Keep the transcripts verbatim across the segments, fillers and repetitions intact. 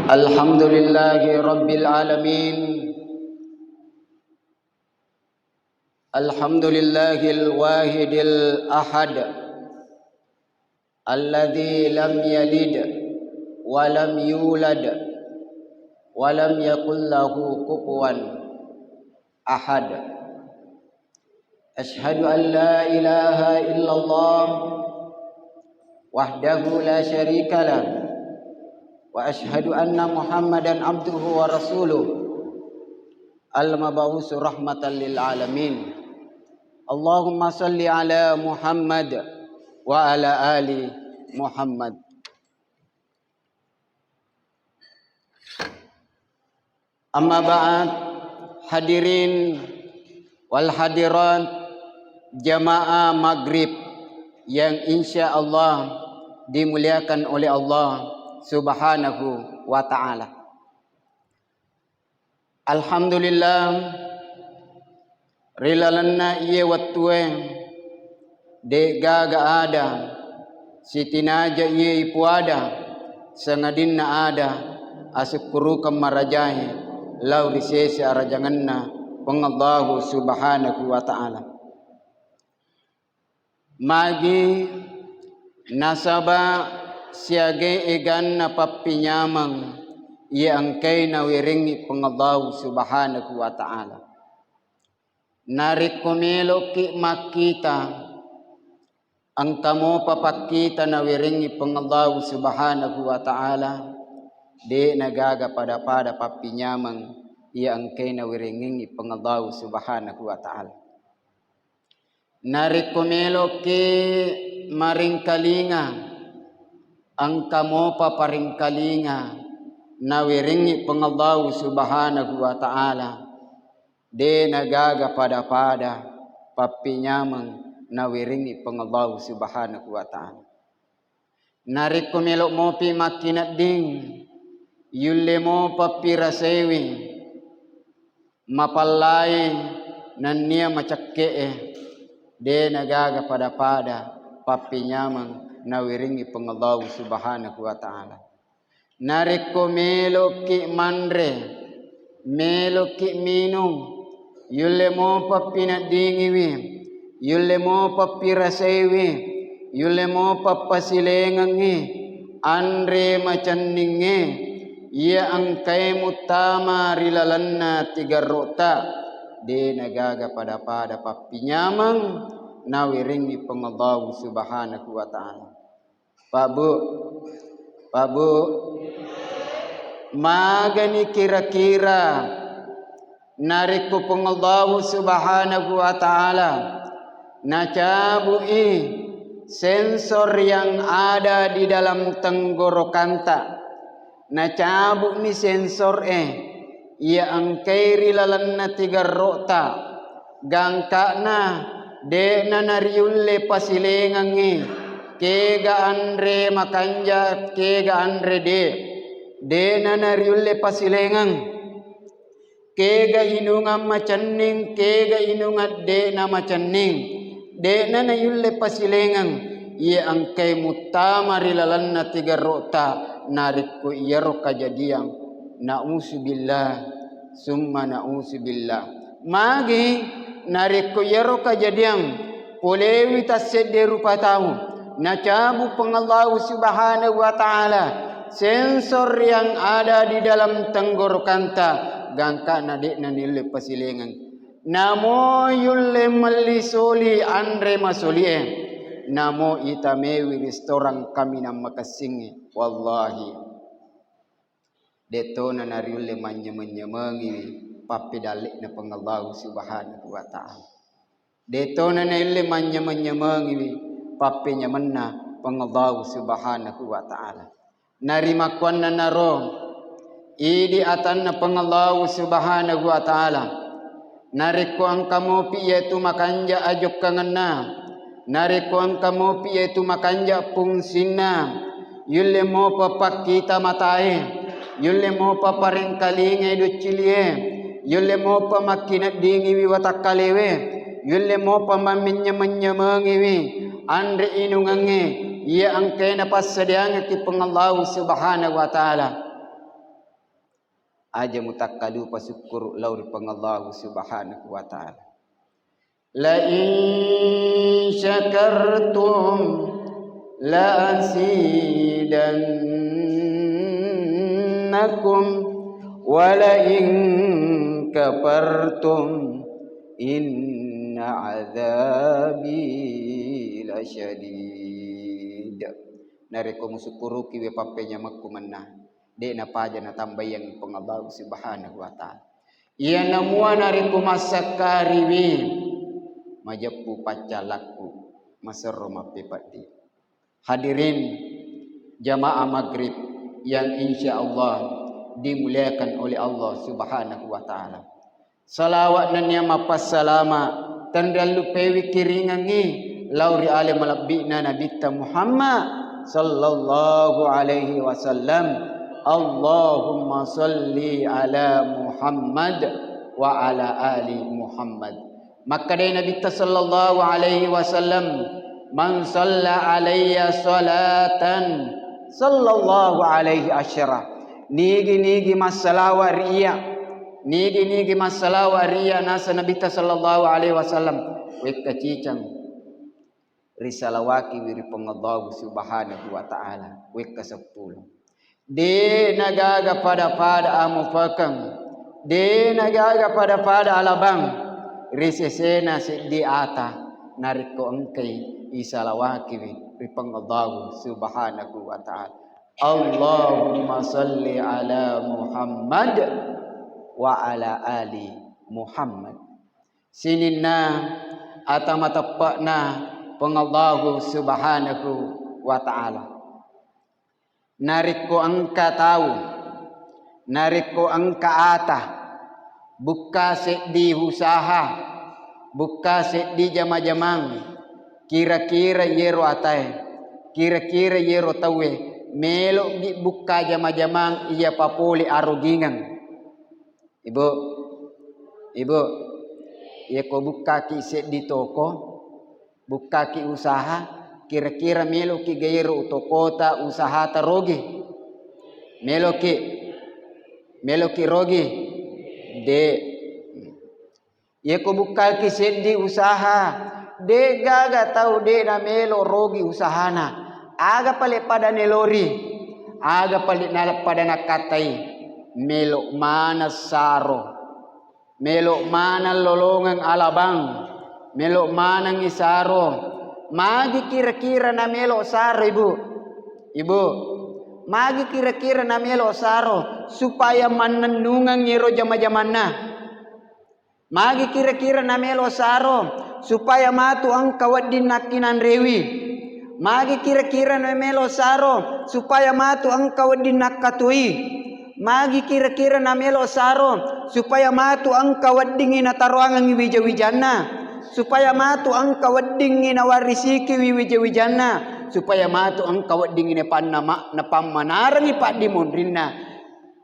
الحمد لله رب العالمين. الحمد لله الواحد الأحد، الذي لم يلد ولم يولد ولم يكن له كفوا أحد. أشهد أن لا إله إلا الله وحده لا شريك له، وأشهد أن محمدا عبده ورسوله المبعوث رحمة للعالمين. اللهم صل على محمد وعلى آل محمد. Amma ba'd, hadirin wal hadirat, jamaah maghrib yang insya Allah dimuliakan oleh Allah Subhanahu wa Ta'ala. Alhamdulillah, ri lalenna iye wettue, de'gaga ada sitinaja iye ipuada, sangadinna ada asukkurukeng marajae lao ri sese arajangenna Puang Allahu Subhanahu wa Ta'ala. Magi nasaba siagai eganna pappinyameng iya engkai nawerengngi Puang Allahu Subhanahu wa Ta'ala. Narekko melo'ki makkita, engka mopa pakkita nawerengngi Puang Allahu Subhanahu wa Ta'ala, de'na gaga pada-pada pappinyameng iya engkai nawerengngi Puang Allahu Subhanahu wa Ta'ala. Narekko melo'ki maringkalinga, engka mopa paringkalinga nawerengngi Puang Allahu Subhanahu wa Ta'ala, de'na gaga pada-pada pappinyameng nawerengngi Puang Allahu Subhanahu wa Ta'ala. Narekko melo' mopi makkinedding, yulle mopa pirasaiwi, mapallae nennia macekke'e, de'na gaga pada-pada pappinyameng nawerengngi Puang Allahu Subhanahu wa Ta'ala. Narekko melo'ki manre, melo'ki minung, yulle mopa pineddingiwi, yulle mopa pirasaiwi, yulle mopa pasilengengngi anre macenningnge iya engkae muttama ri lalenna tigerro'ta, de'na gaga pada-pada pappinyameng nawerengngi Puang Allahu Subhanahu wa Ta'ala. Pak Bu, Pak Bu, magani kira-kira narekko Puang Allahu Subhanahu wa Ta'ala nacabu'i sensor yang ada di dalam tenggorokanta, nacabu'mi sensor'e iya engkai ri lalenna tigerro'ta, gangka'na de'na nariulle pasilengengngi kega anre makanja, kega anre de', de'na nariulle pasilengeng kega inungang macenning, kega inungang de'na macenning, de'na naiulle pasilengeng iya engkai muttama ri lalenna tigerro'ta narekko iyaro kajadiang. Na'udzubillah, summa na'udzubillah. Magi narekko iyaro kajadiang polewi tassedde rupa tau, nacabu Puang Allahu Subhanahu wa Ta'ala sensor yang ada di dalam tenggorokanta, gangka'na de'na niulle pasilengeng. Namo yulle melli soli anre masolie, namo itamewi restoran kaminang makessingnge. Wallahi, de'tona nariulle manynyameng-nyamengiwi pappedalle'na Puang Allahu Subhanahu wa Ta'ala. De'tona naille manynyameng-nyamengiwi pappenyamenna Puang Allahu Subhanahu wa Ta'ala. Narimakkuannanaro, idi atanna Puang Allahu Subhanahu wa Ta'ala. Narekko engka mopi iyatu makanja ajokkangenna, narekko engka mopi iyatu makanja fungsinna, yulle mopa pakkita matae, yulle mopa parengkalingai doccilie, yulle mopa makkineddingiwi watakkalewe, yulle mopa mammennyameng-nyamengiwi anre inungengnge iya engkae napassadiangekki Puang Allahu Subhanahu wa Ta'ala. Aja mutakkalupa sukkuru lao ri Puang Allahu Subhanahu wa Ta'ala. La in syakartum la azidannakum wa la in kafartum inna adzabi lasyadid. Narekko musukkuruki we pappenyamekku mennang, de' napaja natambayang Puang Allahu Subhanahu wa Ta'ala. Iyana mua narekko massakkariwi, majeppu paccalakku, maserro mappepeddi. Hadirin jamaah maghrib yang insya Allah dimuliakan oleh Allah Subhanahu wa Ta'ala. Salawat nennia mappassalama tenriallupewi kiringengngi lao ri ale malebbi'na Nabitta Muhammad sallallahu alaihi wasallam. Allahumma salli ala Muhammad wa ala ali Muhammad. Makkedai Nabitta sallallahu alaihi wasallam, "Man shalla alayya salatan sallallahu alaihi asyara." Nigi-nigi massalawa ri iyya, nigi-nigi massalawa ri iyya, nasa Nabitta sallallahu alaihi wasallam, wekka ciceng risalawakiwi ri Puang Allahu Subhanahu wa Ta'ala, wekka seppulo. De' nagaga pada-pada amupekeng, de' nagaga pada-pada alabang ri sesena seddi ata narekko engkai isalawakiwi ri Puang Allahu Subhanahu wa Ta'ala. Allahumma salli ala Muhammad wa ala ali Muhammad. Sininna ata mateppe'na Puang Allahu Subhanahu wa Ta'ala. Narekko engka tau, narekko engka ata, bukka seddi usaha, bukka seddi jama-jamang, kira-kira iyero atae, kira-kira iyero tauwe, melo'gi bukka jama-jamang iya papole arogingeng. Ibu, ibu, iyako bukkaki seddi toko, bukkaki usaha, kira-kira meloki gairo tokota, usahata rogi? Meloki, meloki rogi? De. Iyako bukkaki seddi usaha, de gaga tau de namelo rogi usahana. Aga pale pada nelori, aga pale na-, pada nakkatai, melo maneng saro. Melo maneng lolongeng alabang, melo manengngi saro. Magi kira-kira namelo saro, Ibu? Ibu, magi kira-kira namelo saro supaya mannennungengngi ro jama-jamanna? Magi kira-kira namelo saro supaya matu engka wedding nakkinanrewi? Magi kira-kira namelo saro supaya matu engka wedding nakkatui? Magi kira-kira namelo saro supaya matu engka weddingngi nataroangengngi wija-wijanna, supaya matu engka weddingngi nawarisikiwi wija-wijanna, supaya matu engka weddingngi napannama-, napammanarengngi paddimonrinna?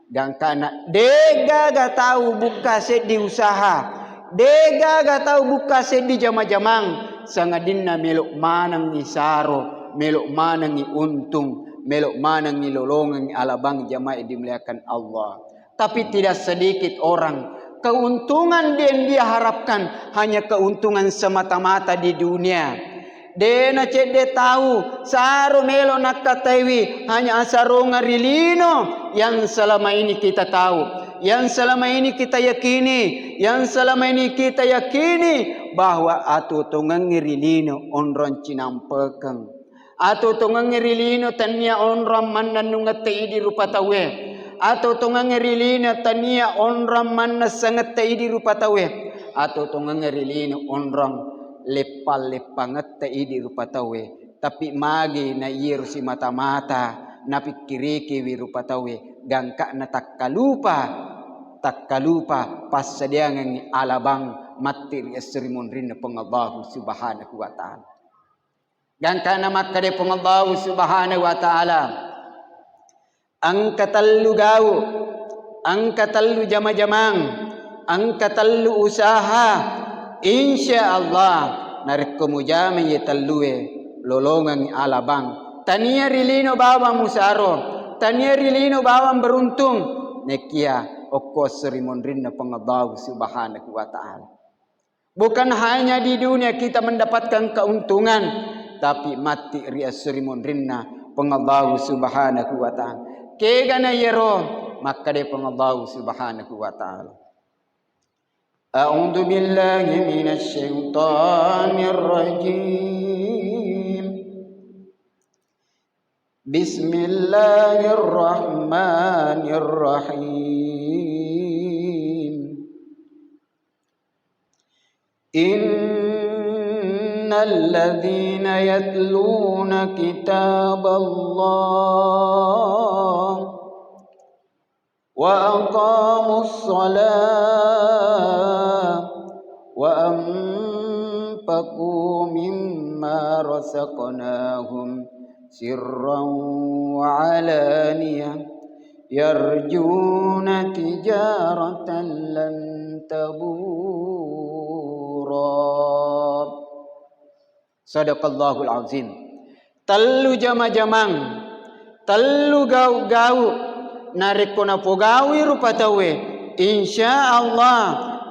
Gangkana, de gaga tau bukka seddi usaha, de gaga tau bukka seddi jama-jamang, sangadinna melo manengngi saro, melo manengngi untung, melo manengngi lolongeng alabang jamaah yang dimuliakan Allah. Tapi tidak sedikit orang, keuntungan yang dia harapkan hanya keuntungan semata-mata di dunia. De nacedde tau saro melo nakkataiwi, hanya asarongeng ri lino yang selama ini kita tahu, yang selama ini kita yakini, yang selama ini kita yakini bahwa atuo-tuongengngi ri lino onrong cinampekeng. Atuo-tuongengngi ri lino tania onrong mannennungette idi rupa tauwe. Atuo-tuongengngi ri lino tania onrong mannessangette idi rupa tauwe. Atuo-tuongengngi ri lino onrong leppang-leppangette idi rupa tauwe. Tapi magi na iyaro simata-mata napikkirikiwi rupa tauwe, gangkana takkalupa, takkalupa passadiangengngi alabang matti ri esso ri munrinna Puang Allahu Subhanahu wa Ta'ala. Gangkana makkeda Puang Allahu Subhanahu wa Ta'ala, engka tellu gau, engka tellu jama-jamang, engka tellu usaha, insya Allah narekko mujama iye tellue, lolongengngi alabang. Tania ri lino bawang musaro, tania ri lino bawang beruntung, nekia okko esso ri monrinna Puang Allahu Subhanahu wa Ta'ala. Bukan hanya di dunia kita mendapatkan keuntungan, tapi matti ri esso ri monrinna Puang Allahu Subhanahu wa Ta'ala. Kegana iyaro, makkeda Puang Allahu Subhanahu wa Ta'ala. A'udzu billahi minasy syaithanir rajim. Bismillahirrahmanirrahim. Innal ladzina yatluna kitaballah وأقاموا الصلاة وأنفقوا مما رزقناهم سرا وعلانية يرجون تجارة لن تبور. Sadaqallahul azim. Tellu jama-jamang, tellu gau-gau, narekko napogaui rupa tauwe, insya Allah,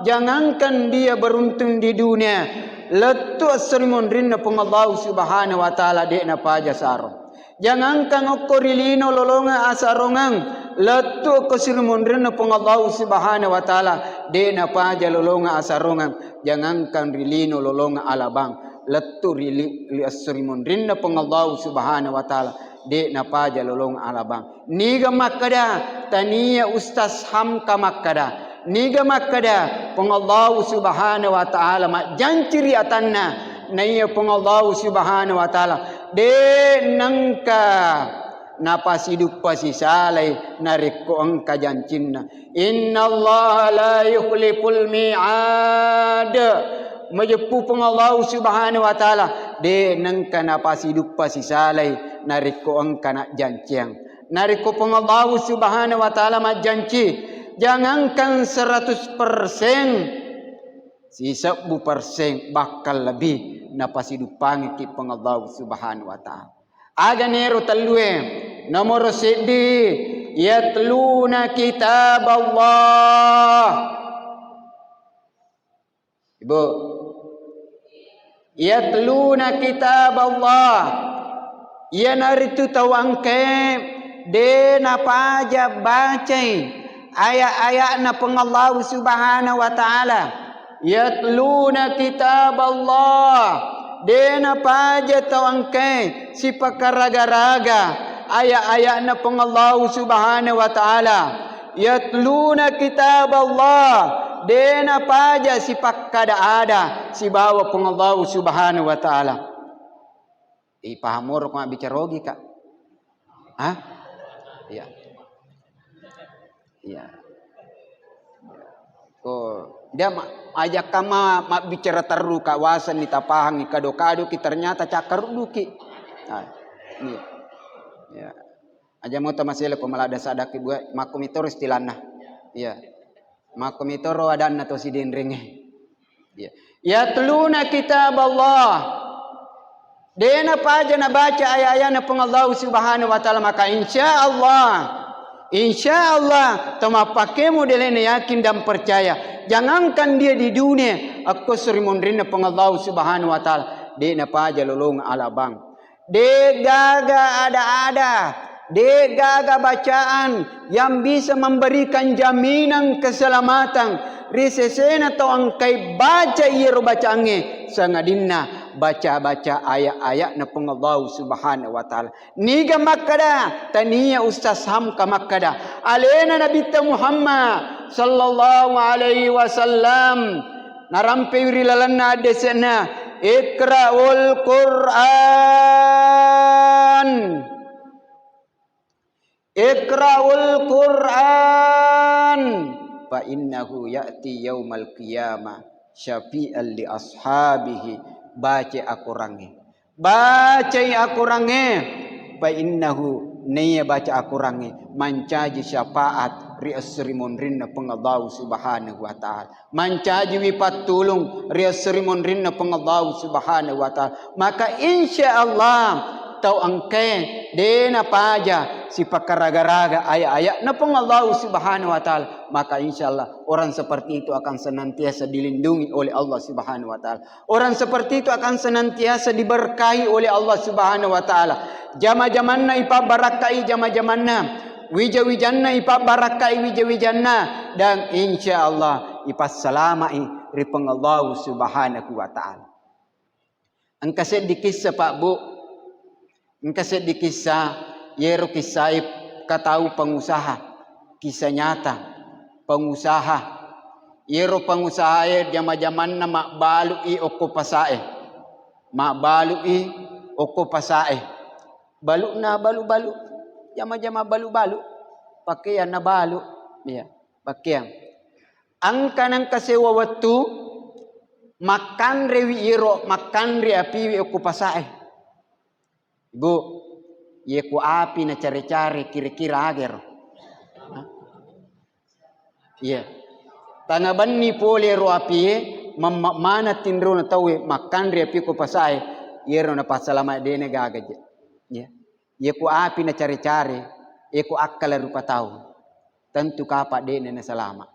jangankan dia beruntung di dunia, lettu esso ri monrinna Puang Allahu Subhanahu wa Ta'ala, de' napaja sarong. Jangankan okko ri lino lolongeng asarongeng, lettu okko esso ri monrinna Puang Allahu Subhanahu wa Ta'ala, de' napaja lolongeng asarongeng. Jangankan ri lino lolongeng alabang, lettu ri li-, ri esso ri monrinna Puang Allahu Subhanahu wa Ta'ala, de' napaja lolongeng alabang. Niga makkeda, tania Ustaz Hamka makkeda. Niga makkeda, Puang Allahu Subhanahu wa Ta'ala majjanci ri atanna, naiya Puang Allahu Subhanahu wa Ta'ala de' nengka napasiduppa sisalai narekko engka jancinna. Innallaha la yukhliful mi'ad. Majeppu Puang Allahu Subhanahu wa Ta'ala, de' nengka napasiduppa sisalai narekko engka najjanciang. Narekko Puang Allahu Subhanahu wa Ta'ala majjanci, jangankan seratus persen, sisebbu persen, bahkan lebih napasiduppangiki Puang Allahu Subhanahu wa Ta'ala. Aga nero tellue? Nomoro seddi, yatluna kitaballah. Ibu, yatluna kitaballah. Iyanaritu tau engkae de' napaja bacai aya'-aya'na Puang Allahu Subhanahu wa Ta'ala. Yatluna kitaballah, de' napaja tau engkae sipakaraga-raga aya'-aya'na Puang Allahu Subhanahu wa Ta'ala. Yatluna kitaballah, de' napaja sipakkada-ada sibawa Puang Allahu Subhanahu wa Ta'ala. Ipaham moro ko mabbicara ogi, Kak? Hah? Iya. Iya. Ko dia ma-, ajakka ma-, mabbicara terru, Kak, wasenni tapahangi, kado-kadoki, ternyata cakkarudduki. Ah, iya. Iya. Aja mo tamasele ko malada sadaki bua, makko mitoro istilanna. Iya. Makko mitoro adanna to sidenrenge. Iya. Yatluna kitaballah. De' napaja nabaca aya-ayana Puang Allahu Subhanahu wa Ta'ala, maka insya Allah, insya Allah, tau mappake modelena yakin dan percaya. Jangankan dia di dunia, akko esso ri monrinna Puang Allahu Subhanahu wa Ta'ala, de' napaja lolongeng alabang. De' gaga ada-ada, de' gaga bacaan yang bisa memberikan jaminan keselamatan ri sesena tau engkai baca iyaro bacaangnge, sangadinna baca-baca aya-aya'na Puang Allahu Subhanahu wa Ta'ala. Niga makkada, tania Ustaz Hamka makkada, alena Nabitta Muhammad sallallahu alaihi wasallam narampei ri lalenna addese'na, "Iqra'ul Qur'an, Iqra'ul Qur'an, fa innahu ya'ti yaumal qiyamah syafi'an li ashabihi." Baca Akorangnge. Bacai Akorangnge, fa innahu, naiya baca Akorangnge mancaji syafaat ri esso ri monrinna Puang Allahu Subhanahu wa Ta'ala, mancajiwi pattulung ri esso ri monrinna Puang Allahu Subhanahu wa Ta'ala. Maka insya Allah tau engkae de' napaja sipakaraga-raga ayat-ayatna Puang Allah Subhanahu wa Ta'ala, maka insya Allah orang seperti itu akan senantiasa dilindungi oleh Allah Subhanahu wa Ta'ala. Orang seperti itu akan senantiasa diberkahi oleh Allah Subhanahu wa Ta'ala. Jama-jamanna ipabbarakkai jama-jamanna, wija-wijanna ipabbarakkai wija-wijanna, dan insya Allah ipassalamai ri Puang Allah Subhanahu wa Ta'ala. Engka seddi kissa, Pak, Bu. Engka seddi kissa, yero kissae katau pengusaha. Kissa nyata. Pengusaha. Yero pengusahae jama-jamanna mabbalu'i okko pasae. Mabbalu'i okko pasae. Balu'na balu-balu. Jama-jama balu-balu. Pakeang na balu. Iya, pakeang. Engka nengka sewa wettu, makkanrewi iyero, makkanre apiwi okko pasae. Ibu, iye ku api nacare-care, kira-kira aga ero? Hah? Iya. Tanga benni pole ero apie, mamma-, mana tinrona tauwe, makkanre api ko pasae, iyero napassalama, de'na gaga je. Iya. Iye ku api nacare-care, iye ku akkala rupa tau. Tentu kapa de'na nasalama.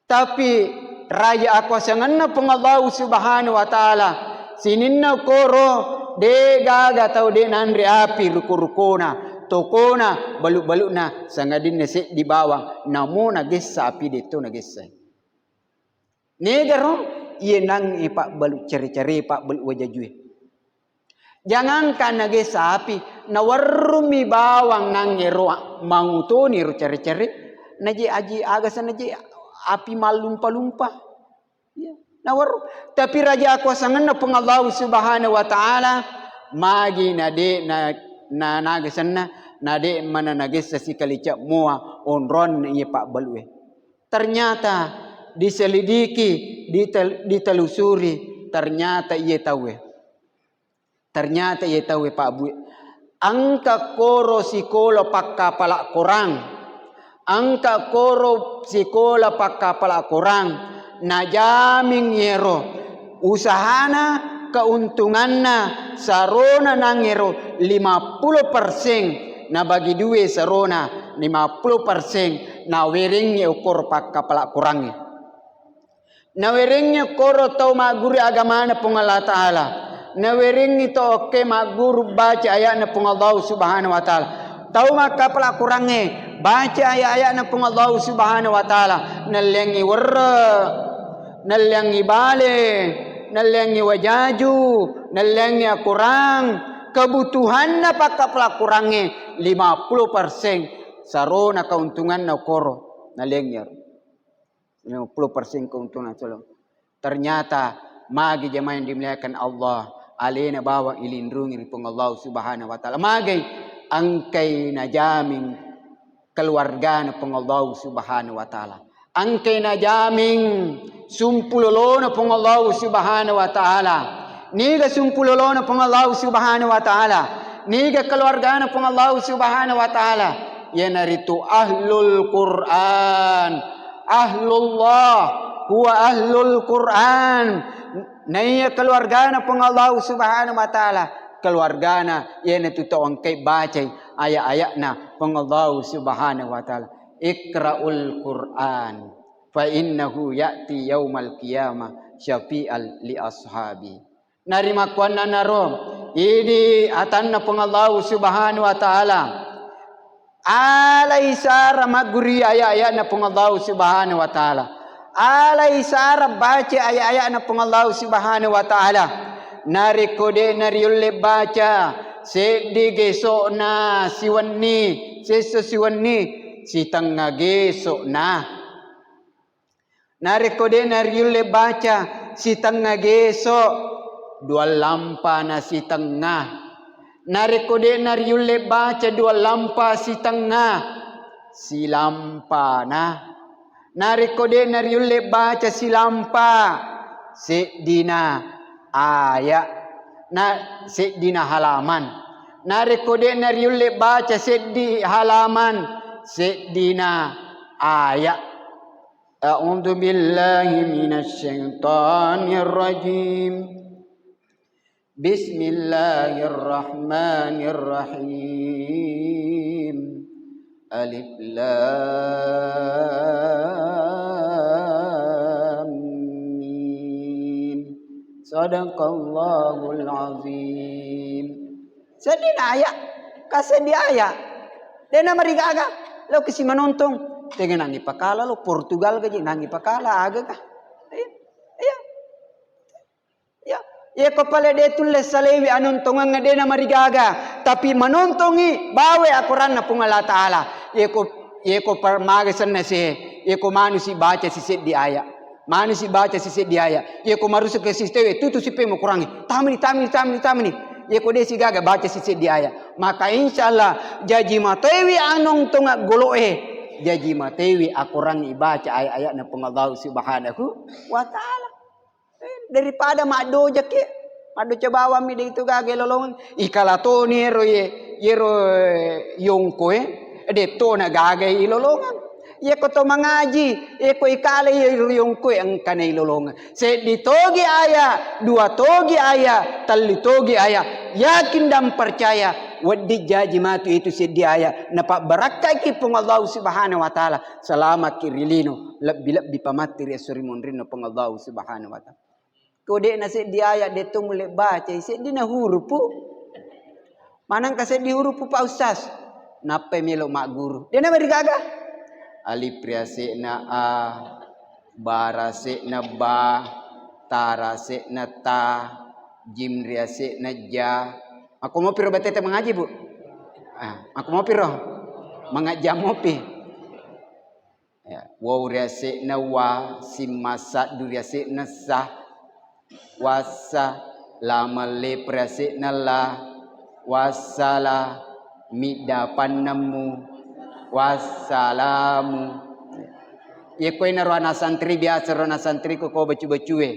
Tapi raja akuasangenna Puang Allahu Subhanahu wa Ta'ala, sininna koro, de gaga tau de nanre api ruko-rukona, tokona, balu-baluna, sangadinna seddi bawang, namo nagessa api, detto nagessai. Negaro, iye nangnge pabbalu care-care, pabbalu wajajue. Jangankan nagessa api, nawerrummi bawang nangngero, mangutoni ro care-care, naje aji agasa naje api mallumpa-lumpa. Iya, nawerru. Tapi raja akuasangenna Puang Allahu Subhanahu wa Ta'ala, magi nade na, na, nagasenna, nade mana nagessa sikalica mua onronna iye pabbalue. Ternyata diselidiki, ditel-, ditelusuri, ternyata iye tauwe. Ternyata iye tauwe, Pak, Bu, engka koro sikola pakkapala Korang, engka koro sikola pakkapala Korang, najaming yero usahana, keuntunganna, sarona nangngero lima puluh persen, nabagi due sarona lima puluh persen, nawerengngi okkoro pakkapala Korangnge. Nawerengngi koro tau magguru agamana Puang Allah Ta'ala. Nawerengngi to okke magguru baca ayatna Puang Allah Subhanahu wa Ta'ala. Tau makkapala Korangnge, baca ayat-ayatna Puang Allah Subhanahu wa Ta'ala. Nalliangngi werre, nalliangngi bale, nalliangngi wajaju, nalliangngi akorang. Kebutuhanna pakkapala Korangnge lima puluh persen sarona keuntunganna koro. Nalliangngi ero. Lima puluh persen keuntungan solo. Ternyata magi jamaah yang dimuliakan Allah, alena bawang ilindungi ri Puang Allah Subhanahu wa Ta'ala. Magai engkai najaming keluargana Puang Allah Subhanahu wa Ta'ala. Engkai najaming sumpulolona Puang Allah Subhanahu wa Ta'ala. Niga sumpulolona Puang Allah Subhanahu wa Ta'ala? Niga keluargana Puang Allah Subhanahu wa Ta'ala? Iyanaritu ahlul Quran. Ahlullah huwa ahlul Quran. Naiya keluargana Puang Allah Subhanahu wa Ta'ala, keluargana iyanatu tau engkai bacai ayat-ayatna Puang Allah Subhanahu wa Ta'ala. Iqra'ul Quran fa innahu ya'ti yaumal qiyamah syafi'al li ashabi. Narimakkuannanaro, idi atanna Puang Allahu Subhanahu wa Ta'ala. Alai sara magguri ayat-ayatna Puang Allahu Subhanahu wa Ta'ala. Alai sara baca ayat-ayatna Puang Allahu Subhanahu wa Ta'ala. Narekko de nariulle baca, seddi gesokna siwenni, sesso siwenni, sitengnga gesokna. Narekko de nariulle baca sitengnga geso, dua lampa na sitengnga. Narekko de nariulle baca dua lampa sitengnga, silampana. Narekko de nariulle baca silampa, seddina aya. Na, seddina halaman. Narekko de nariulle baca seddi halaman, seddina aya. أعوذ بالله من الشيطان الرجيم. بسم الله الرحمن الرحيم. Alif Lam Mim. Sadaqallahul Azim. Seddina aya, ka seddi aya. Dena marigaga, lo kisi manontong. Tega nangi pakala lo, Portugal gaji nangi pakala, aga ka. Iya, iya. Ya, yeko pale de tulle salewi anontongang de namarigaga, tapi manontongi bawe akoranna Puang Allah Taala. Yeko, yeko par-, maga senna se, yeko manusi baca siseddi aya. Manusi baca siseddi aya. Yeko marusu ke sistewe, tutu sipe mokorangi. Tamani, tamani, tamani, tamani. Yeko de sigaga baca siseddi aya. Maka insya Allah, jaji matewi anontonga goloe. Jaji matewi akorangi baca aya-ayana Puang Allah Subhanahu wa Taala. Eh, daripada maddojaki, maddoja bawammi de itu gaga lolongeng. Ikala toni ero ye, yero, eh, yongkoe, de tona gaga ilolongeng. Yeko to mangaji, yeko ikala yero yongkoe engkana ilolongeng. Seddi togi aya, dua togi aya, tellu togi aya. Yakin dan percaya, wedding jaji matu itu seddi aya. Napabbarakkaiki Puang Allah Subhanahu wa Taala. Selamatki ri lino, lebbi-lebbi pamatti ri esso ri monrinna Puang Allah Subhanahu wa Taala. Ko de'na seddi ayat de to mulle bacai, seddina hurupu. Manengka seddi hurupu, Pak Ustaz. Nappai melo magguru. De'na marigaga. Alif riase'na a, ba rase'na ba, ta rase'na ta, jim riase'na ja. Makko mopiro batete mangaji, Bu? Ah, makko mopiro? Mangajja mopi. Ya, wau riase'na wa, sin massaddu riase'na sa, wassa, la mallep riase'na la, wassala, middapanna mu, wassalamu. Iya ko enaro ana santri, biasa ro ana santri ko, ko bacu-bacue.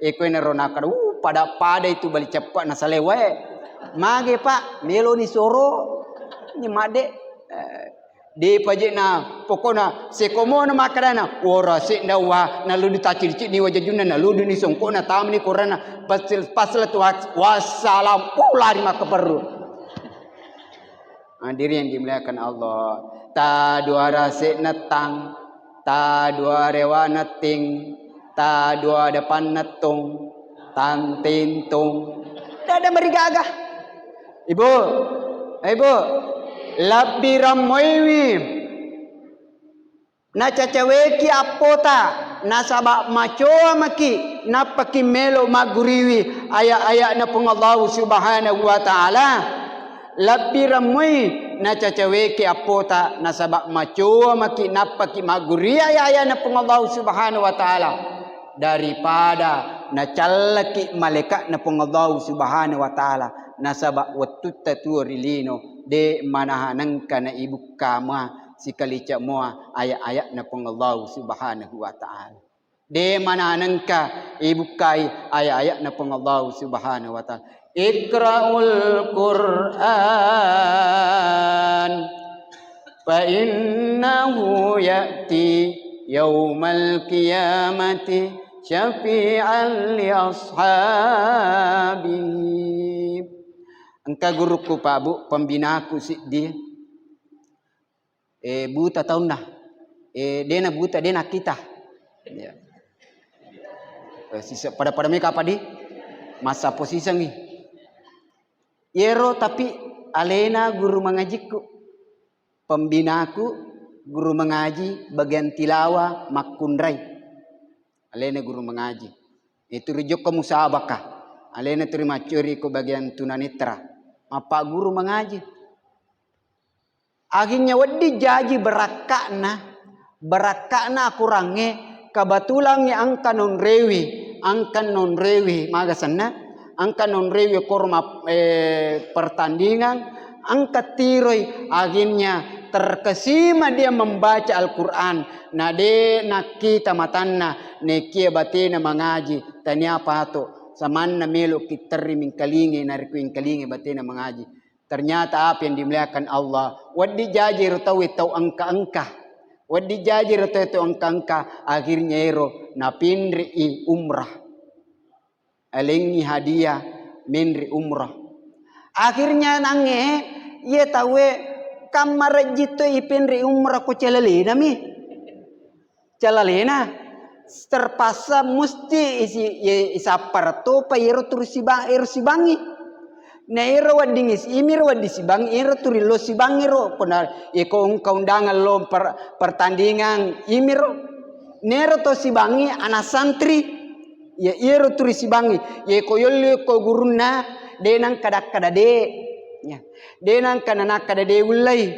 Iya ko enaro nakada, uh, pada-pada itu bali ceppa nasalewae. Mage, Pak, meloni soro. Ini madde. Eh, Depa je'na, pokokna sekomona makkadana, wora sedda wa, naludu tacciddi-ciddi wajajunna, naluduni songkokna, tamani korana, pasal, pasal tu was-, wassalam, oh, lari makkaperru. Hadirin yang dimuliakan Allah, ta dua rase'na tang, ta dua rewana ting, ta dua depanna tong, tang tentong. Dada marigaga. Ibu, eh, Ibu, labbi rammoiwi nacacaweki appota, nasaba macoa maki, nappaki melo magguriwi aya-aya'na Puang Allahu Subhanahu wa Ta'ala. Labbi rammoi nacacaweki appota, nasaba macoa maki, nappaki magguri aya-aya'na Puang Allahu Subhanahu wa Ta'ala. daripada nacallaki malaika'na Puang Allahu Subhanahu wa Ta'ala, nasaba wettutta tuo ri lino, de manahanengka na ibukka mua sikalica mua aya-aya'na Puang Allahu Subhanahu wa Ta'ala. De manahanengka ibukkai aya-aya'na Puang Allahu Subhanahu wa Ta'ala. Iqra'ul Qur'an fa innahu ya'ti yaumal qiyamati syafi'an li ashabihi. Engka gurukku, Pak, Bu, pembinaku siddi. Eh, buta taunna. Eh, dena buta, dena kita. Ya. Eh, sisa-, pada-pada meka apa di? Masa posisengi. Yero tapi alena guru mangajikku. Pembinaku guru mangaji bagian tilawa makkunrai. Alena guru mangaji. Itu rijokko musabaka. Alena tu rimaccuri ko bagian tunanetra. Mappaguru mangaji. Akhirnya wedding jaji barakka'na, barakka'na akurangnge, kabatulangngi engka nonrewi, engka nonrewi, maga senna, engka nonrewi koro map-, eh, pertandingan, engka tiroi, akhirnya terkesima dia membaca Al-Quran, na de nakkita matanna, nekia batena mangaji, tania pato, samanna melo ki terri mingkalinge, narekko ingkalinge batena mangaji. Ternyata apa yang dimuliakan Allah, wedding jaji ro tauwe tau engka-engka. Wedding jaji ro tauwe tau engka-engka, akhirnya ero napinri'i umrah. Alengngi hadiah menri umrah. Akhirnya nangnge, iye tauwe Kammarejji to ipenre umrah ko calalena mi. Calalena terpaksa musti isi, ye, isappara topa iyero turu siba-, ero sibangi. Na ero wedding is-, imiro wedding sibangi, ero turi lo sibangi ro. Kona iko engka undangan lo per-, pertandingan imiro. Nero to sibangi anak santri. Ya, iyaro turi sibangi. Ya, ko yolli ko gurunna, de nangka dakkada de. Ya. De nangka nanakkada de ullai.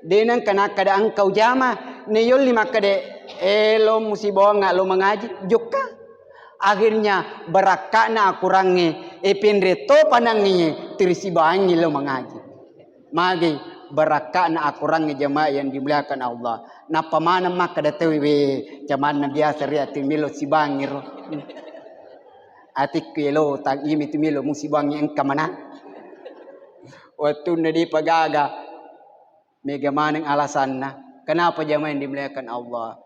De nangka nakkada engka ujama. Ne yolli makkada, "Eh, lo musibawang lo mangaji." Jokka. Akhirnya barakka'na akurangnge, e penre to panangnge, turi sibangi lo mangaji. Magi barakka'na akurangnge jamaah yang dimuliakan Allah. Nappa maneng makkada tauwe, we, camanna biasa ri ati melo sibangi ro. Atikku elo tang imi tu melo musibangi engka mana. Wettunna dipagaga, mega maneng alasanna. Kenapa jamaah yang dimuliakan Allah?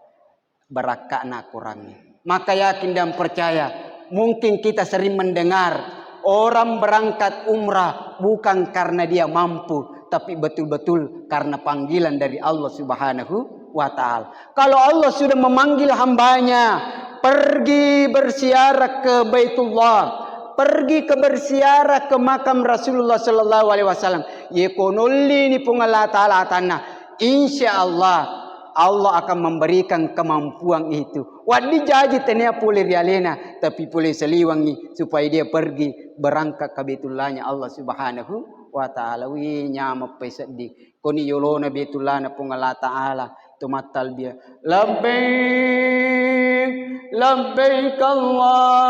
Barakka'na akurangnge. Maka yakin dan percaya, mungkin kita sering mendengar orang berangkat umrah bukan karena dia mampu, tapi betul-betul karena panggilan dari Allah Subhanahu wa Ta'ala. Kalau Allah sudah memanggil hambanya, pergi berziarah ke Baitullah, pergi ke berziarah ke makam Rasulullah sallallahu alaihi wasallam, ye ko nollini Puang Allah Ta'ala atanna, insya Allah Allah akan memberikan kemampuan itu. Waddi jaji tenia pole ri alena, tapi pole saliwangi supaya dia pergi berangkat ke Baitullahnya Allah Subhanahu wa Ta'ala. Wih, nyameng pai seddi. Koni yolona Baitullahna Puang Allah Ta'ala, to mattalbia. Labbaik, labbaik Allahumma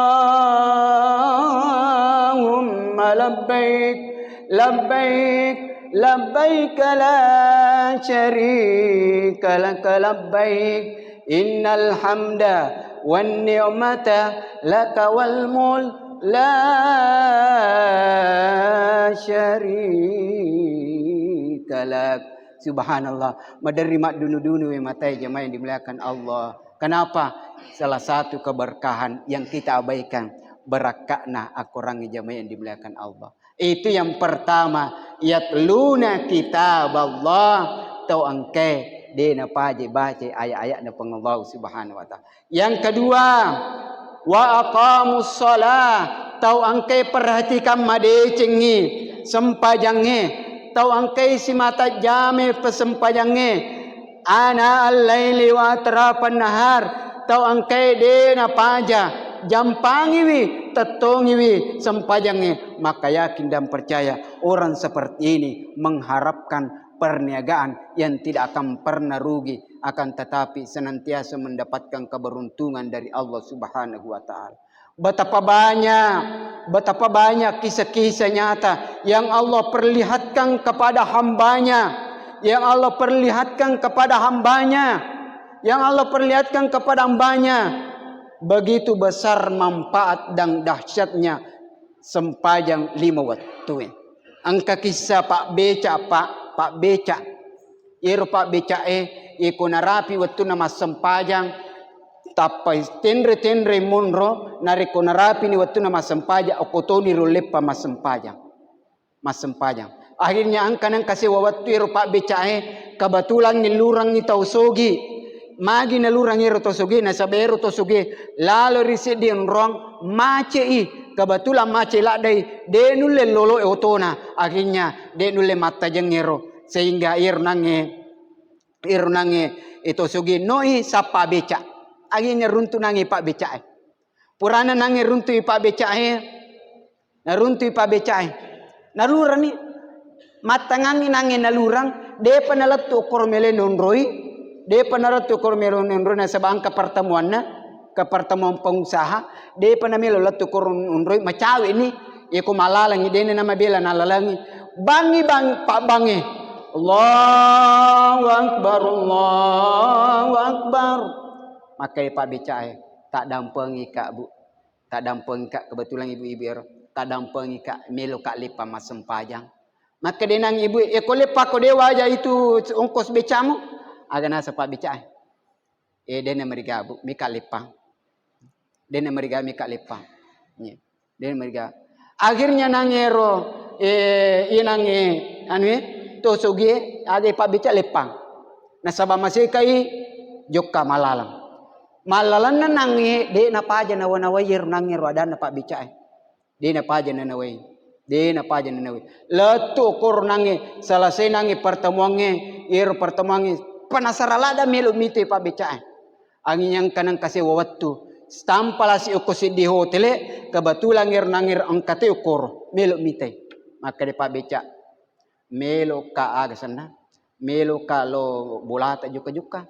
labbaik. Labbaik, labbaik la syarika laka labbaik. Innal hamda wan ni'mata laka wal mulk la syarika lak. Subhanallah, maderri maddunu-dunu we matae jamaah yang dimuliakan Allah. Kenapa? Salah satu keberkahan yang kita abaikan, barakka'na akorangnge jamaah yang dimuliakan Allah. Itu yang pertama, yatluna kitab Allah, tau engkae de napaje baca ayat-ayatna Puang Allah Subhanahu wa Ta'ala. Yang kedua, wa aqamus shalah, tau engkae perhatikan madecengngi sempajangnge, tau engkae simata jame pesempajangnge, ana al-laili wa atrafan nahar, tau engkae de napaja, jampangiwi, tettongiwi sempajangnge, maka yakin dan percaya orang seperti ini mengharapkan perniagaan yang tidak akan pernah rugi, akan tetapi senantiasa mendapatkan keberuntungan dari Allah Subhanahu wa Ta'ala. Betapa banyak, betapa banyak kisah-kisah nyata yang Allah perlihatkan kepada hambanya, yang Allah perlihatkan kepada hambanya, yang Allah perlihatkan kepada hambanya. Begitu besar manfaat dan dahsyatnya sempajang lima wettu. Engka kissa pabbeca, Pak, pabbeca. Iyaro pabbecae, iko narapi wettunna massempajang, tappa tenre-tenre monro, narekko narapini wettunna massempajang, okko toni ro leppa massempajang. Massempajang. Akhirnya engka nengka sewa wettu ero pabbecae, kebetulan ngellurangi tau sogi. Magi nalurang ero tau sogi, nasaba ero tau sogi lalo ri seddi onrong, macei. Kebetulan macei laddai, de nulle lolo otona. Akhirnya de nulle mattajeng ero, sehingga ero nange, ero nange eto sogi noi sappa beca. Akhirnya runtu nange pabbecae. Purana nange runtu i pabbecae, naruntui pabbecae. Nalurani, mattangangi nange nalurang, depa nalettu okkoro mele nonroi, depa nalettu okkoro mele nonroi nasaba engka pertemuanna, ke pertemuan pengusaha, depa namelo lettu okkoro nonroi, macawe ni, iko malalangi, dene namabela nalalangi. Bangi bang, pabbange. Allahu Akbar, Allahu Akbar. Makkai pabbecae, tak dampengi ka, Bu. Taddampengika, kebetulan ibu-ibu ero, taddampengika, meloka leppa massempajang. Makkedanang ibu, "E, ko leppako de waja itu ongkos becamu?" Aga naseng pabbecae, "E, dena meriga, Bu, mika leppang. Dena meriga, mika leppang." Iya. Dena meriga. Akhirnya nangero, e, iya nange, anu, e, To sogie, aga ipabbeca leppang. Nasaba masekai jokka mallalang. Mallalanna nangnge, de napaja nawa-nawai ero nangnge ro adanna pabbecae. De napaja nanawai. De napaja nanawai. Lettu okkoro nangnge, selesai nangnge pertemuangnge, ero pertemuangnge, penasara ladda melo mite pabbecae. Angin yang kanang kasewa wettu. Stampa lasi okko seddi hotele, kebetulan ero nangnge ro engka te okkoro. Melo mitai. Makkeda pabbeca. Meloka aga senna? Meloka lo bolata jokka-jokka?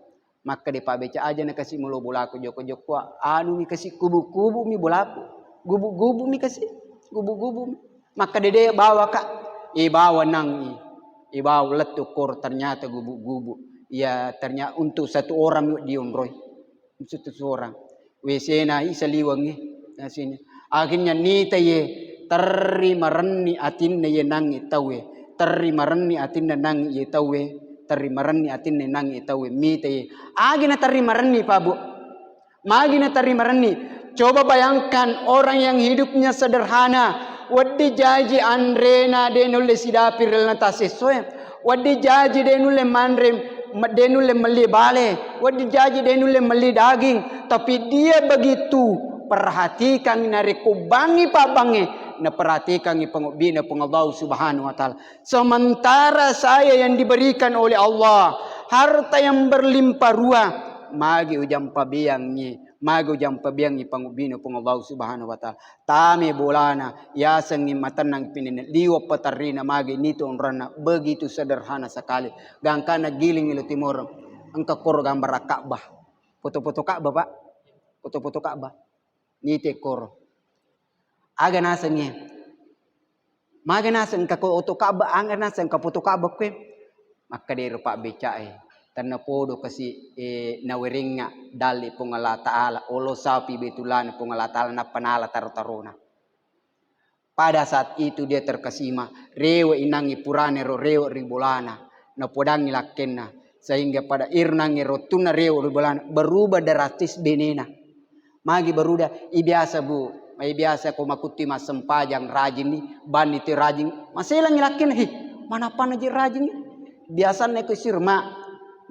Makkeda pabbeca, aja na kasi melo bolaku jokka-jokka, anu mi kasi kubu-kubu mi bolaku. Gubu-gubu mi kasi. Gubu-gubu mi. Makkeda de bawaka. E bawa nang i. E bawa lettu kor ternyata gubu-gubu. Ya ternyata untuk satu orang mi dionroi. Satu orang. W C-na i saliwengngi, na sini. Akhirnya nita ye, terri marenni atinna ye nangngi tauwe. Terri marenni atinna nangngi ye tauwe. Terri marenni atinna nangngi tauwe. Mita ye. Agi na terri marenni, Pak, Bu? Magi na terri marenni? Coba bayangkan orang yang hidupnya sederhana. Wedding jaji anrena de nulle sidapi ri lalenna tasessoe. Wedding jaji de nulle manre, me-, de nulle melli bale. Wedding jaji de nulle melli daging. Tapi dia begitu perhatikan narekko bangngi pabbangnge, naperhatikangngi pangobbina Puang Allah Subhanahu wa Ta'ala. Sementara saya yang diberikan oleh Allah, harta yang berlimpah ruah, magi ujang pabeangngi, magi ujang pabeangngi pangobbina Puang Allah Subhanahu wa Ta'ala. Tame bolana, yasengngi matennang pinenna, liwa patarrina magi nitu onronna, begitu sederhana sekali. Gangkana gilingngi lo timoreng, engka koro gambara Ka'bah. Foto-foto Ka'bah, Pak. Foto-foto Ka'bah. Nite koro. Aga nasengnge? Maga naseng engka ko oto Ka'bah, aga naseng engka foto Ka'bah kue? Makkeda ero pabbecae, tennapodo kasi, eh, nawerengnga dalli Puang Allah Ta'ala, olo sapi Baitullana Puang Allah Ta'ala, nappa nala taro-tarona. Pada saat itu dia terkesima, rewe inangi purane ro rewe ri bolana, napodangi lakkenna, sehingga pada irnangi rottunna rewe ri bolana, berubah drastis benena. Magi beruda, i biasa, Bu, i biasa ko makutti massempajang rajinni, banni tu rajing, maselangi lakkenna, "Hi, manapana je rajingi?" Biasanna ko sir, "Ma,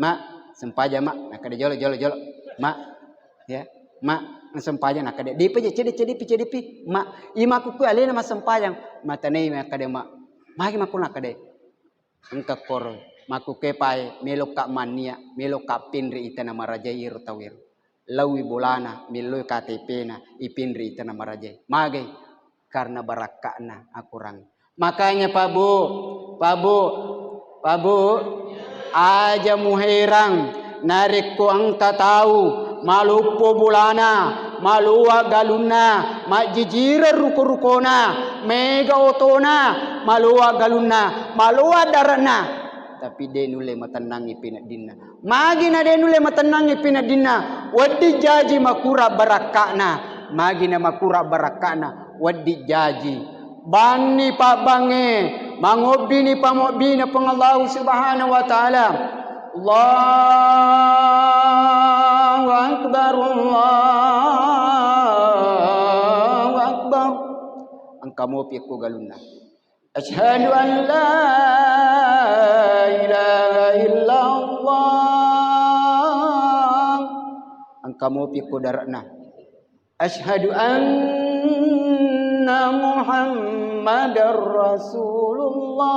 ma, sempajang, Ma." Nakkeda, "Jolo, jolo, jolo, Ma." Ya, "Ma, sempajang." Nakkeda, "Depa je, cede, cedepi, cedepi, Ma." I makkukku alena massempajang, matanai makkeda, "Ma, magi makku?" Nakkeda, Engka koro, makkukkepae, melokka mannia, melokka penre itana marajai ero tauwero. Laui bolana, melloi K T P-na, ipenre itana marajai. Magai? Karena barakka'na akorang. Makanya, Pak Bu, Pak Bu, Pak Bu, aja muherang narekko engka tau maloppo bolana, maloa galunna, majjijireng ruko-rukona, mega otona, maloa galunna, maloa dare'na, tapi de nulle matennangngi peneddinna. Magi na de nulle matennangngi peneddinna? Wedding jaji makura barakka'na. Magi na makura barakka'na? Wedding jaji. Banni pabbangnge, mangobbini pamobbina Puang Allahu Subhanahu wa Ta'ala. Allahu Akbar, Allahu Akbar. Engka mopi ko galunna. Asyhadu an la ilaha illallah. Engka mopi ko dare'na. Asyhadu anna Muhammadar Rasulullah.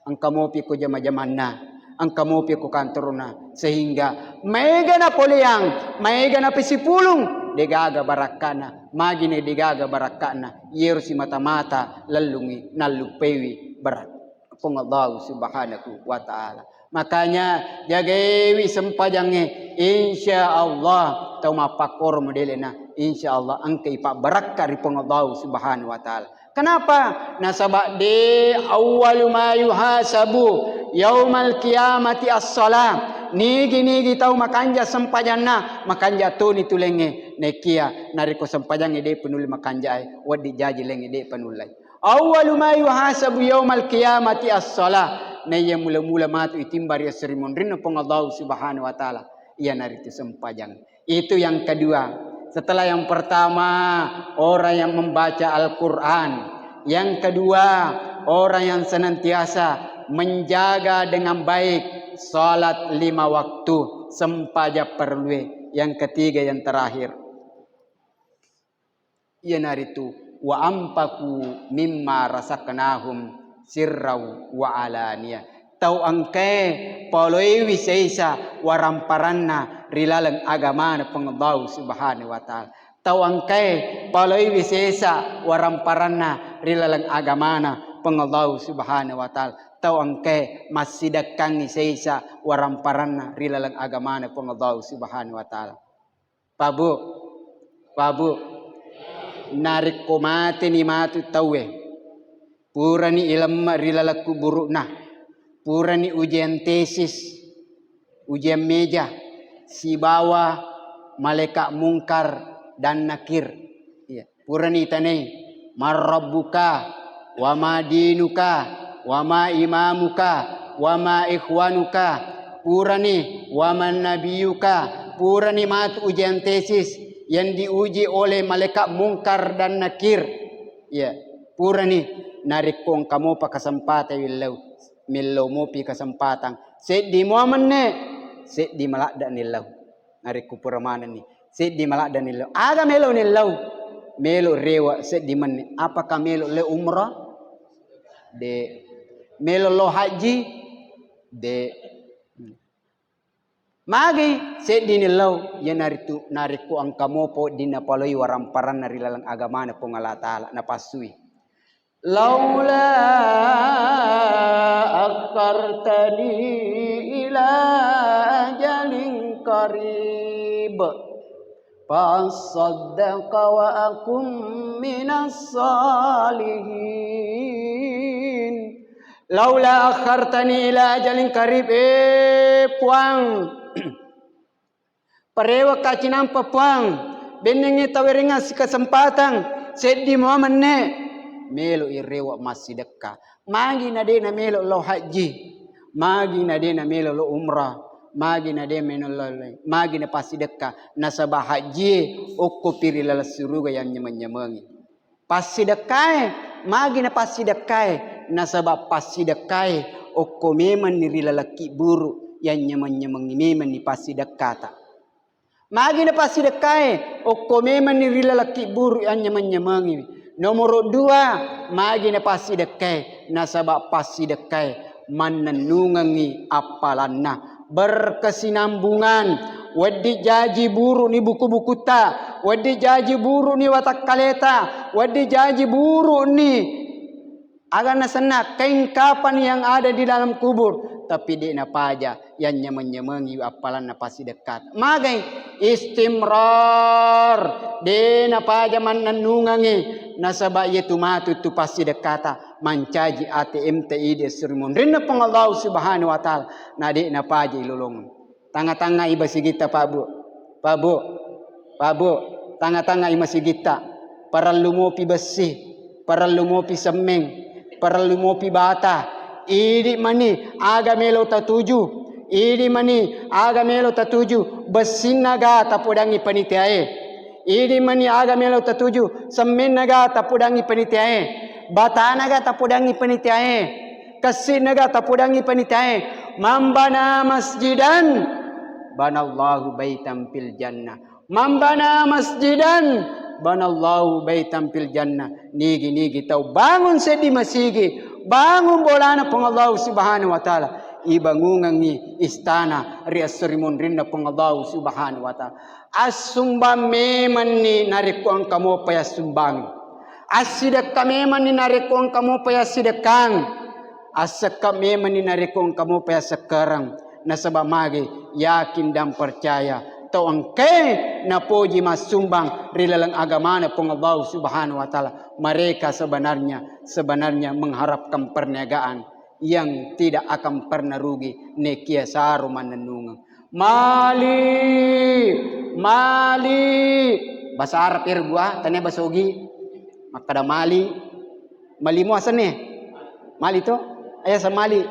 Engka mopi ko jama-jamanna, engka mopi ko kantorna, sehingga maega napoleang, maega napisipulung, degaga barakkana, magine degaga barakkana, yero simata-mata lellungi nalluppaiwi barak-, Puang Allah Subhanahu wa Ta'ala. Makanya, jagaiwi sempajangnge, insya Allah, tau mappakkoro modelena, insya Allah, engka ipabbarakka ri Puang Allah Subhanahu wa Ta'ala. Kenapa? Nasaba de awwalu ma yuhasabu yaumal qiyamati as-shalah. Nigi-nigi tau makanja sempajanna, makanja toni tulengnge. Nekia, narekko sempajangnge de penulle makanjae, wedding jaji lengnge de penullai. Awwalu ma yuhasabu yaumal qiyamati as-shalah. Naiya mula-mula matu itimba ri esso ri monrinna Puang Allah Subhanahu wa Ta'ala, iyanaritu sempajang. Itu yang kedua. Setelah yang pertama, orang yang membaca Al-Quran. Yang kedua, Orang yang senantiasa menjaga dengan baik salat lima waktu, sempajang perlue. Yang ketiga, yang terakhir, iyanaritu, "Wa anfaqu mimma razaqnahum sirran wa alaniyah." Tau engkae paloiwi sesa waramparanna ri laleng agamana Puang Allahu Subhanahu wa Ta'ala. Tau engkae paloiwi sesa waramparanna ri laleng agamana Puang Allahu Subhanahu wa Ta'ala. Tau engkae massidekkangngi sesa waramparanna ri laleng agamana Puang Allahu Subhanahu wa Ta'ala. Pabu, pabu, narekko mateni matu tauwe, purani ilemme ri laleng kuburu'na, purani ujian tesis, ujian meja, sibawa malaikat Mungkar dan Nakir. Iya. Purani itanai, "Man rabbuka, wa ma dinuka, wa ma imamuka, wa ma ikhwanuka." Purani, "Wa man nabiyuka." Purani matu ujian tesis yang diuji oleh malaikat Mungkar dan Nakir. Iya, purani, narekko engka mopa kesempatan willau, mellau mopi kesempatan. Seddi mua menne, seddi maladde nillau. Narekko pura manenni, seddi maladde nillau. Aga melo nillau? Melo rewe seddi menne. Apakah melo le umrah? De. Melo lo haji? De. Magi seddi nillau? Iyanaritu narekko engka mopa weddinna paloi waramparanna ri laleng agamana Puang Allah Ta'ala, napassui. Laula akhartani ila ajalin qarib, fa assaddaqa wa akun minas salihin. Laula akhartani ila ajalin qarib, eh, Puang. Parewekka cinampa Puang, bennengngi tawerengngang sikesempatang, seddi mua menne. Melo i rewe massidekka. Magi na de na melo lao haji, magi na de na melo lao umrah, magi na de melo lao, magi na passidekka, nasaba hajie okko pi ri laleng suruga yang nyameng-nyamengi. Passidekkae, magi na passidekkae? Nasaba passidekkae okko memenni ri laleng kibburu yang nyameng-nyamengi memenni passidekkata. Magi na passidekkae okko memenni ri laleng kibburu yang nyameng-nyamengi. Nomoro dua, magi na passidekkae? Nasaba passidekkae mannennungengngi appalanna. Berkesinambungan, wedding jaji buru'ni buku-bukutta, wedding jaji buru'ni watakkaleta, wedding jaji buru'ni aga nasenna kain kapan yang ada di dalam kubur, tapi de napaja yang nyameng-nyamengi appalanna passidekkat. Magai? Istimrar, de napaja mannennungengngi, nasaba iyatu matu tu passidekkata mancaji A T M ta idi esso ri munrinna Puang Allah Subhanahu wa Ta'ala, na de napaja ilolongeng. Tangnga-tangngai masigitta, Pak Bu. Pak Bu, Pak Bu, tangnga-tangngai masigitta. Parellu mopi bessi, parellu mopi semmeng, parellu mopi bata. Idi mani aga melo tatuju, idi mani aga melo tatuju, bessinna ga tapodangngi panitiae. Idi mani aga melo tatuju, semmenna ga tapodangngi panitiae, batana ga tapodangngi panitiae, kessi'na ga tapodangngi panitiae. Man bana masjidan, banallahu baitan fil jannah. Man bana masjidan, banallahu baitan fil jannah. Nigi-nigi tau bangun seddi masigi, bangun bolana Puang Allah Subhanahu wa Ta'ala, ibangungengngi istana ri esso ri munrinna Puang Allah Subhanahu wa Ta'ala. Assumbang memenni narekko engka mopa yassumbangi. Assidekka memenni narekko engka mopa yassidekkang. Assekka memenni narekko engka mopa yassekkareng. Nasaba magi? Yakin dan percaya, tau engkae napoji massumbang ri laleng agamana Puang Allah Subhanahu wa Ta'ala, mereka sebenarnya, sebenarnya mengharapkan perniagaan yang tidak akan pernah rugi, nekia saro mannennungeng. Mali, mali. Bahasa Arab ya, Bu, ah, tania bahasa Ogi. Makkada mali. Mali muasenni. Mali to? Aya semali.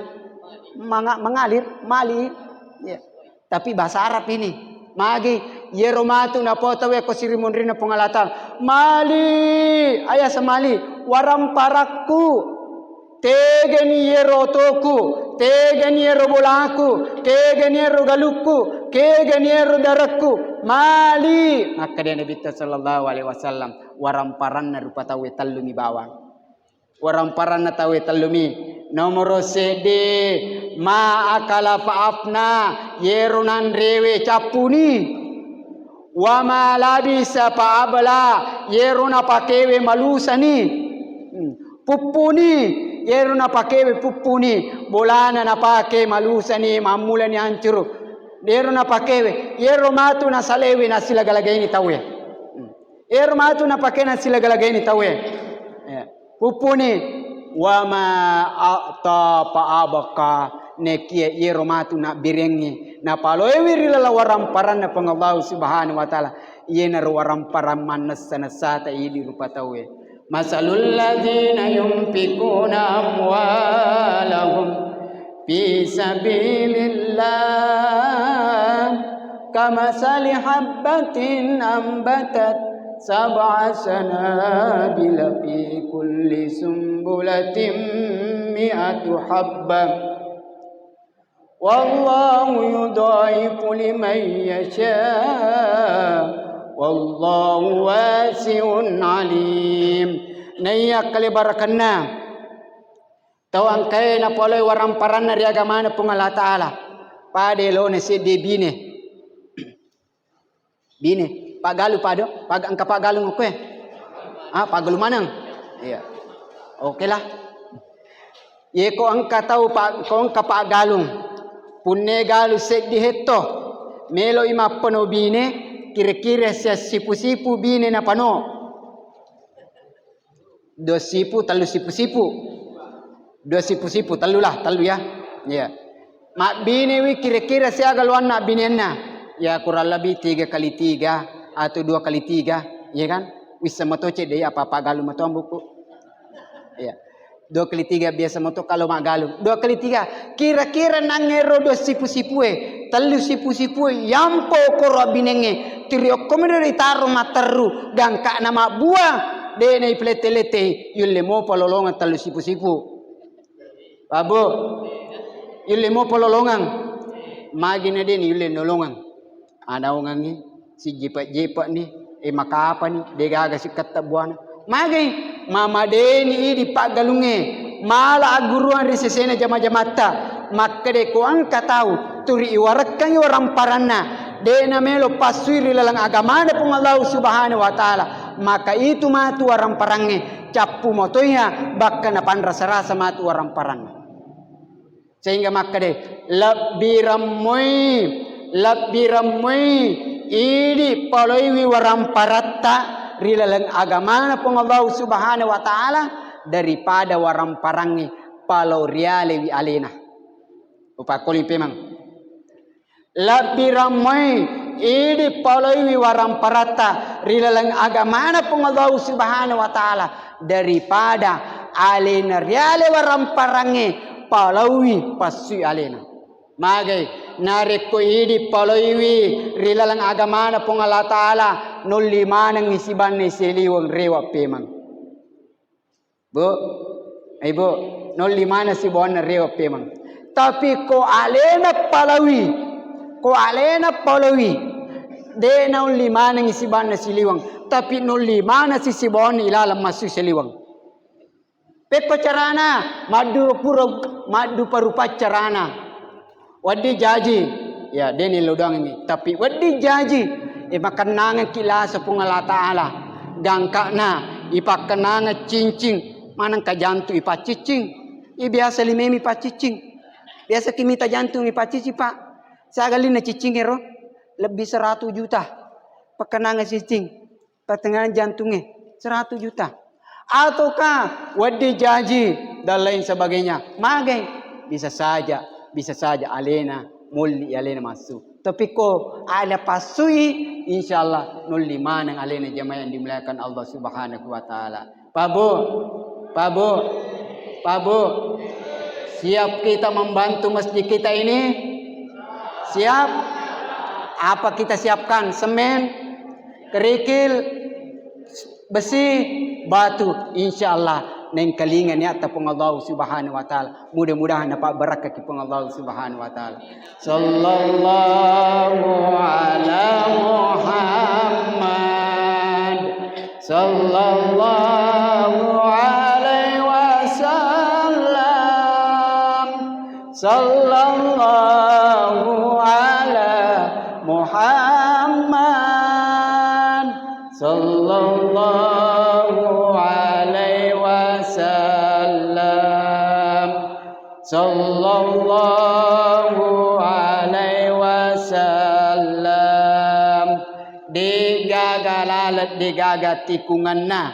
Manga-, mengalir, mali. Ya. Tapi bahasa Arab ini. Magi, yero matu napotawe ko sirimunrina Puang Allah Ta'ala. Mali, aya semali, waramparakku. Tegani iyaro otoku, tegani iyaro bolaku, tegani iyaro galukku, kegani iyaro darekku, mali. Makkeda Nabitta sallallahu alaihi wasallam, waramparanna rupa tauwe tellumi bawang. Waramparanna tauwe tellumi. Nomoro seddi, ma akala fa afna, iyero nanrewe cappuni. Wa ma labisa fa abla, iyero napakewe malusani. Hmm. Puppuni, iyero napakewe puppuni, bolana napake malusani, mammulani ancuru. Iyero napakewe, iyero matu nasalewe nasilaga-lagaini tauwe. Hmm. Iyero matu napake nasilaga-lagaini tauwe. Ya. Puppuni, wa ma a'ta fa abqa, nekia iyero matu nabbirengngi, napaloewi ri laleng waramparanna Puang Allahu Subhanahu wa Ta'ala, iyenaro waramparang mannessa-nessata idi rupa tauwe. Masalul ladzina yunfiquna amwalahum fi sabilillah kamasali habbatin ambatat sab'a sanabila fi kulli sumbulatin mi'atu habbah. Wallahu yudhaifu liman yasha. Wallahu wasi'un alim. Naiya kale barakanna tau engkae napoloi waramparanna ri agamana Puang Allah Ta'ala. Pada elona seddi bine. Bine, paggalu pado, pag-, engka paggalung okkoe? Ah, paggalu maneng. Iya. Oke lah. Ye ko engka tau pa-, ko engka paggalung. Punne galu seddi hetto. Melo i mappano bine, kira-kira sia sipu-sipu bine napano. Dua sipu, tellu sipu-sipu. Dua sipu-sipu, tellu lah, tellu ya. Iya. Mabbinewi kira-kira siaga luanna abbineanna? Ya kurang lebih tiga kali tiga atau dua kali tiga, ya kan? Wissa mato cedde apa-apa galu mato ambuku. Iya. Dua kali tiga biasa mato kalau maggalung. Dua kali tiga, kira-kira nangero dua sipu-sipue, tellu sipu-sipue, yampo koro abbinengnge, tiri okkomiro ritaro matterru, gangka'na mabbua, de' naipalette-lette, yulle mopa lolongeng tellu sipu-sipu. Pabu, yulle mopa lolongeng. Magi na de' ni yulle nolongeng. Anaongengngi, sijepa-jepa'ni, e makapani, de' gaga sikketta buana. Magai, mamadeni idi paggalungnge, mala agguruang ri sesena jama-jamatta, makkeda ko engka tau, turi iwarekkangi waramparanna, de' namelo passui ri laleng agamana Puang Allahu Subhanahu wa Ta'ala, maka itu matu waramparangnge, cappu motoiha, bakka napanrasa-rasa matu waramparanna. Sehingga makkeda, lebbi remmoi, lebbi remmoi idi paloiwi waramparatta ri laleng agamana Puang Allahu Subhanahu wa Ta'ala daripada waramparangnge palo rialewi alena. Upakkoling pemang. Lebbi remmoi idi paloiwi waramparatta ri laleng agamana Puang Allahu Subhanahu wa Ta'ala daripada alena riale waramparangnge paloiwi passui alena. Magai, narekko idi paloiwi ri laleng agamana Puang Allah Ta'ala, nolli manengngi sibanna siliweng rewa pemang. Bu, eh, Bu, nolli maneng sibawanna rewa pemang. Tapi ko alena palawi, ko alena palawi, de' naolli maneng sibanna siliweng, tapi nolli maneng si sibawanna ilaleng massu siliweng. Pekko carana, maddu pura, maddu parupa carana. Wedding jaji, ya, deni lo doang ini. Tapi wedding jaji, eh, makennangengki lasa Puang Allah Ta'ala. Gangkana, ipakkennangeng cincing, manengka jantung ipaccicing. I biasa limemi paccicing. Biasa ki mita jantung ipaccicing, Pak. Siaga linna cicing ero? Lebih seratus juta. Pakkennangeng cincing. Pertengahan jantungnya seratus juta. Ataukah wedding jaji dan lain sebagainya. Magai, bisa saja, bisa saja alena, molli alena massu. Tapi ko ala passui, insya Allah nolli maneng alena jamaah yang dimuliakan Allah Subhanahu wa Ta'ala. Pak Bu, Pak Bu, Pak Bu, siap kita membantu masjid kita ini? Siap? Apa kita siapkan? Semen, kerikil, besi, batu, insya Allah. Nengkalinga niatta Puang Allah Subhanahu wa Ta'ala. Mudah-mudahan napabarakkaki Puang Allah Subhanahu wa Ta'ala. Sallallahu ala Muhammad. Sallallahu alaihi wasallam. Sallallahu ala Muhammad. Sallallahu alaihi wasallam. Sallallahu alaihi wasallam. De'gaga laleng, de'gaga tikunganna,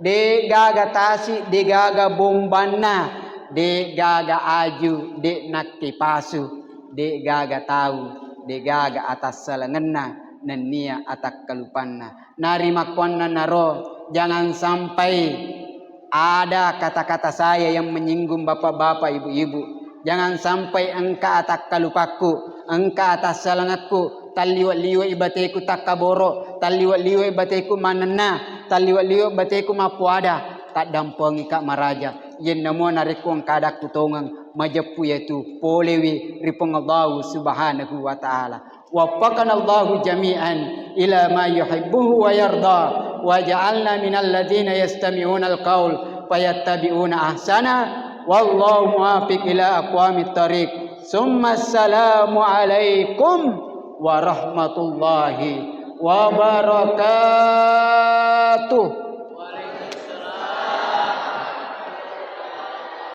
de'gaga tasi, de'gaga bombanna, de'gaga aju, de' nakkipasu, de'gaga tau, de'gaga atassalengenna, nennia atakkalupanna. Narimakkuannanaro, jangan sampai ada kata-kata saya yang menyinggung bapak-bapak, ibu-ibu. Jangan sampai engka atakkalupakku, engka atassalengekku, talliwe'-liwe'i bateku takkaboro, talliwe'-liwe'i bateku manenna, talliwe'-liwe' bateku mappuada, taddampengika maraja. Yennamo narekko engka adakku tongeng, majeppu yatu polewi ri Puang Allahu Subhanahu wa Ta'ala. وفقنا الله جميعا إلى ما يحبه ويرضى، وجعلنا من الذين يستمعون القول فيتبعون أحسنه، والله موفق إلى أقوم الطريق. ثم السلام عليكم ورحمة الله وبركاته.